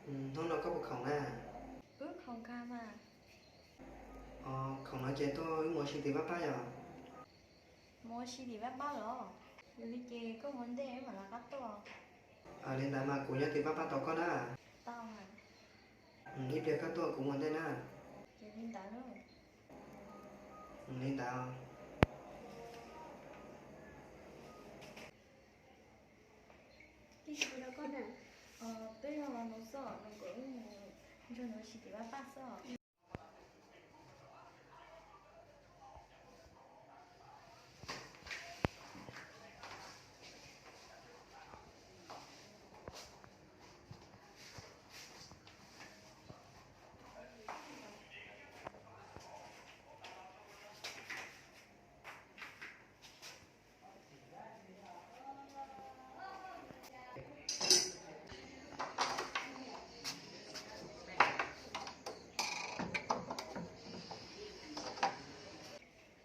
Hnub no koj puas khoom na? Wb khoom kawg mas. Khoom no ces tuaj wb mus ua si tim Vaj Paj yom? Mus ua si tim Vaj Paj los? Yog li ces koj mus ntej wb mam li qab tuaj. Li ntawd mas kuv nyob tim Vaj Paj tos koj na. Tau mas. Ib pliag koj tuaj kuv mus ntej na. Ces li ntawd. Li ntawd. Twb yog los mus xwb, nws kom wb mus nrog nws ua si tim Vaj Paj xwb.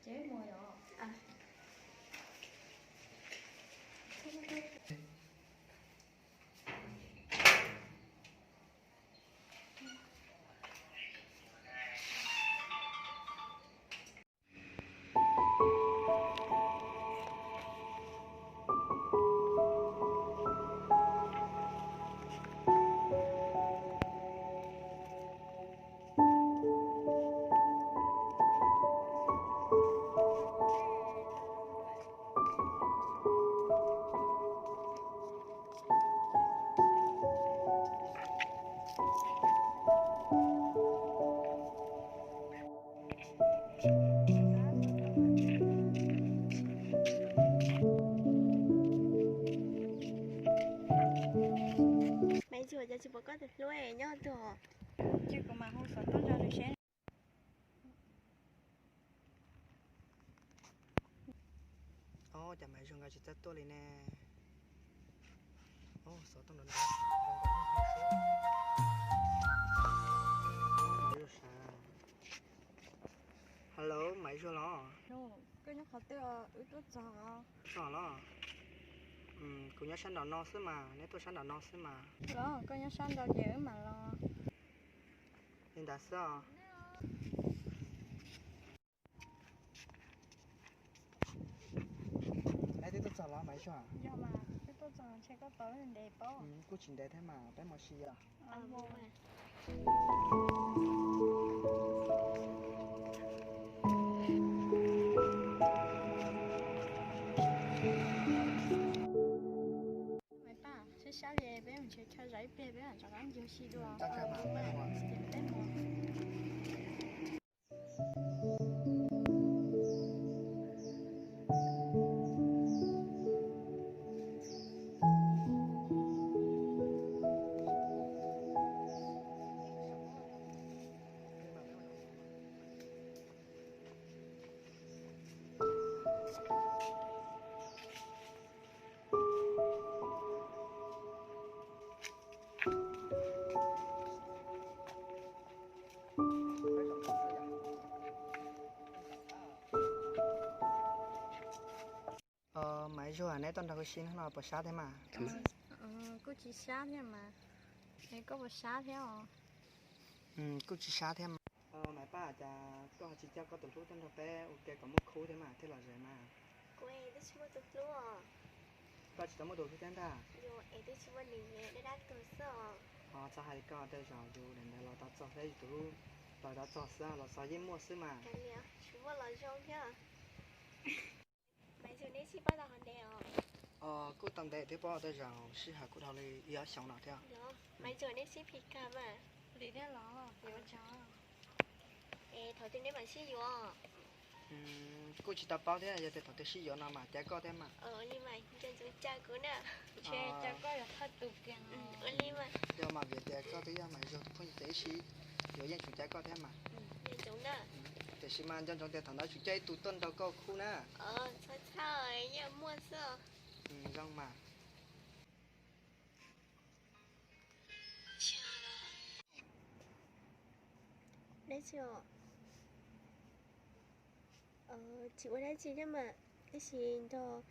Ces mus os. Maiv Ntsuag, cas tsis pom koj tus hlub nyob twg? Ces kuv mam hu xov tooj rau nws seb. Ob, cas Maiv Ntsuag nkawd tsis txawj tuaj li ne? Xov tooj nrov nrov. Hello, Maiv Ntsuag los? Koj nyob qhov twg? Wb tuaj txog. Txog los? Kuv nyob sab nraum no xwb mas, neb tuaj sab nraum no xwb mas. Los koj nyob sab nraud ces wb mam los. Li ntawd xwb os. Neb twb tuaj txog los Maiv Ntsuag? Yog mas, twb tuaj txog, ntshe koj tos ntev pob. Kuj tsis ntev thiab mas, peb mus ua si os. Maiv Paj, sab sab li peb mus nrhiav chaw zaum ib pliag peb mam rov qab ncig ua si dua. Peb mus. Maiv Ntsuag, neb tuaj nrog kuv ua si hnub no puas sab thiab mas? Kuj tsis sab thiab mas. Es koj puas sab thiab os? Kuj tsis sab thiab mas. Maiv Paj, cas koj ho tsis coj koj tus hlub tuaj nrog peb ua ke kom muaj khub thiab mas thiaj lom zem mas? Kuv twb tsis muaj tus hlub os. Koj tsis tau muaj tus hlub thiab ntag? Yus es twb tsis muaj nws, dab dab tuag xwb os. Ho txhob hais li koj, tej zaum yus daim ntawv los tau txog thiab yus tus hlub los tau txog xwb, los xav yeej muaj xwb mas. Tsis muaj los zoo thiab. Maiv Ntsuag, neb sib pab tau hov ntev os? Kuj tau ntev thiab pob, tej zaum sij hawm kuj dhau li ib ob xyoos no thiab. Maiv Ntsuag, neb sib phim kawg mas. Li thiab los yuav ua tsaug. Es thaum twg neb mam sib yuav? Kuj tsis tau paub thiab, yog tias thaum twg sib yuav no mas caw koj thiab mas. Ua li mas nco ntsoov caw kuv na. Ntshe caw koj yuav thawj tus kiag. Ua li mas. Yog mas vim tias koj twb yog Maiv Ntsuag tus phooj ywg ces ib sij yuav yeej tseem caw koj thiab mas. Nco ntsoov na. Tiam sis mas nco ntsoov tias thaum ntawd tseem coj ib tug tuaj nrog koj khub na. Txhob txhawj, yeej muaj xwb. Zoo mas. Dab tsi os? Tsis ua dab tsi thiab mas, tab sis nrog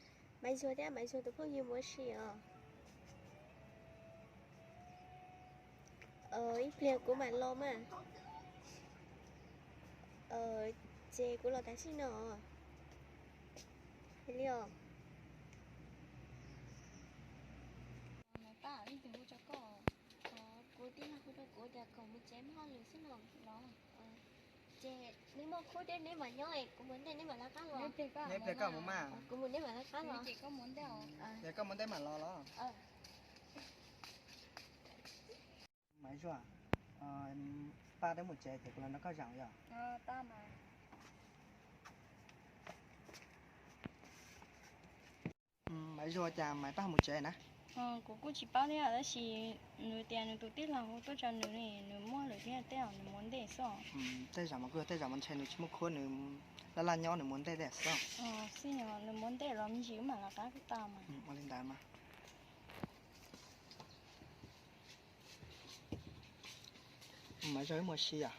Maiv Ntsuag thiab Maiv Ntsuag tus phooj ywg mus ua si os. Ib pliag kuv mam los mas. Ces kuv los tam sim no. Li os. Kuv tij laug hu rau kuv tias kom mus tsev mloog lus xwb no los. Ces neb muaj khub thiab neb mam nyob, kuv mus ntej neb mam lawv qab los. Neb pliag koj mus mas. Kuv mus neb mam lawv qab los. Ces koj mus ntej mam los los. Maiv Zuag, pab teb mus tsev ces kuv los nrog koj zaum yom. Maiv Zuag, cas Maiv pab mus tsev na? Kuv kuj tsis paub thiab, tab sis nws tias nws tus tij laug hu tuaj rau nws, nws muaj lus thiab tej zaum nws mus ntej xwb. Tej zaum mas kuj yog tej zaum mas ntshe nws tsis muaj khub, nws laj laj nyob nws mus ntej tej xwb. Xij, nws mus ntej los me ntsis wb mam lawv qab tau mas. Ua li ntawd mas. Maiv Zuag, wb mus ua si os.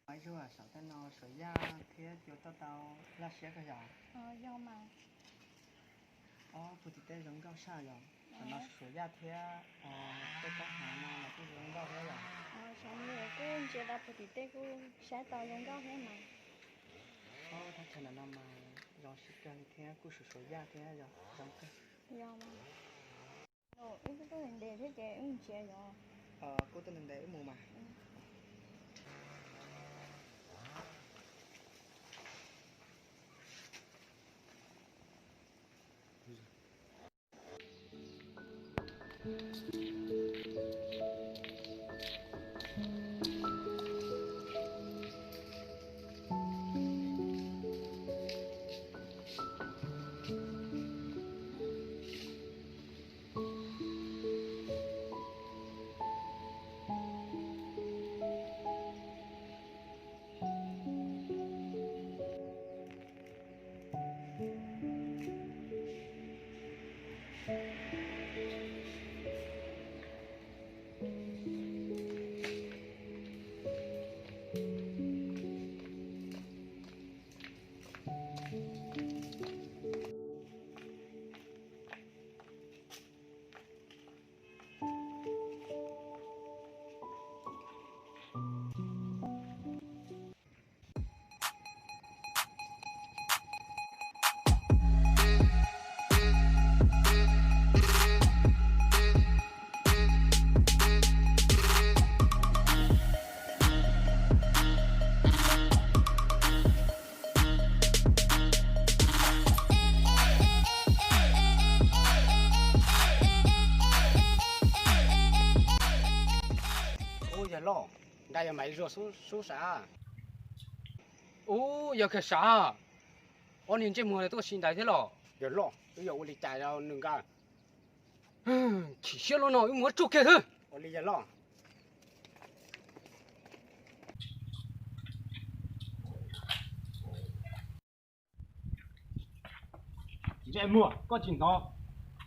Maiv Zuag, saum tej no suav yaj thiab cua tuaj tau laj siab kawg yom? Yog mas. Ob, puag tim tej zoo nkauj saj yom? Saum no suav yaj thiab tej taub hau no los kuj zoo nkauj thiab yom? Saum no kuj ntsia tau puag tim tej kuj saib tau zoo nkauj thiab mas. Ob, thaj chaw ntawm no mas zoo siab kawg li thiab kuj suav suav yaj thiab yom, zoo kawg. Yog mas. Wb kuj tuaj ntev ntev thiab ces wb mus tsev yom. Kuj tuaj ntev ntev wb mus mas. Ub, yawg loj, nrad yog Maiv Zuag sub sav. Ub, yog kawg sav. Ob niag ntsej muag tuaj si ntawd thiab los? Yawg loj, wb yuav ua li cas rau nws nkawd? Chim siab loj no wb mus ua tsuj kiag xwb. Ua li yawg loj. Ntsej muag, koj tsis hnov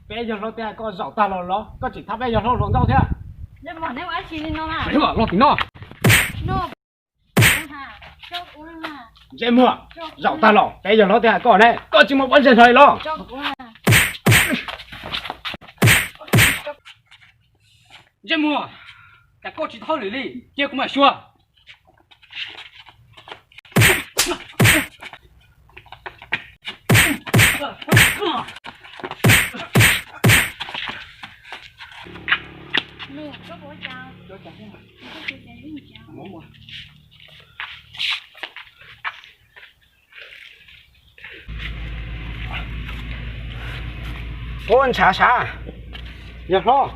peb yawg hlob tej hais koj zaum tag los los? Koj tseem thab peb yawg hlob hluas nkauj thiab. Los tim no. Ntsej muag, zaum tag los peb yawg hlob tej hais koj ne, koj tsis muaj pob ntseg hlo li los? Ntsej muag, cas koj tsis thab lwm li, cia kuv mam xyuas. Ub, ntshav sav. Yawg hlob,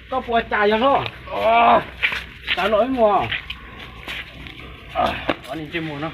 koj puas cas yawg hlob? Tawm los wb mus. Ua li ntsej muag no.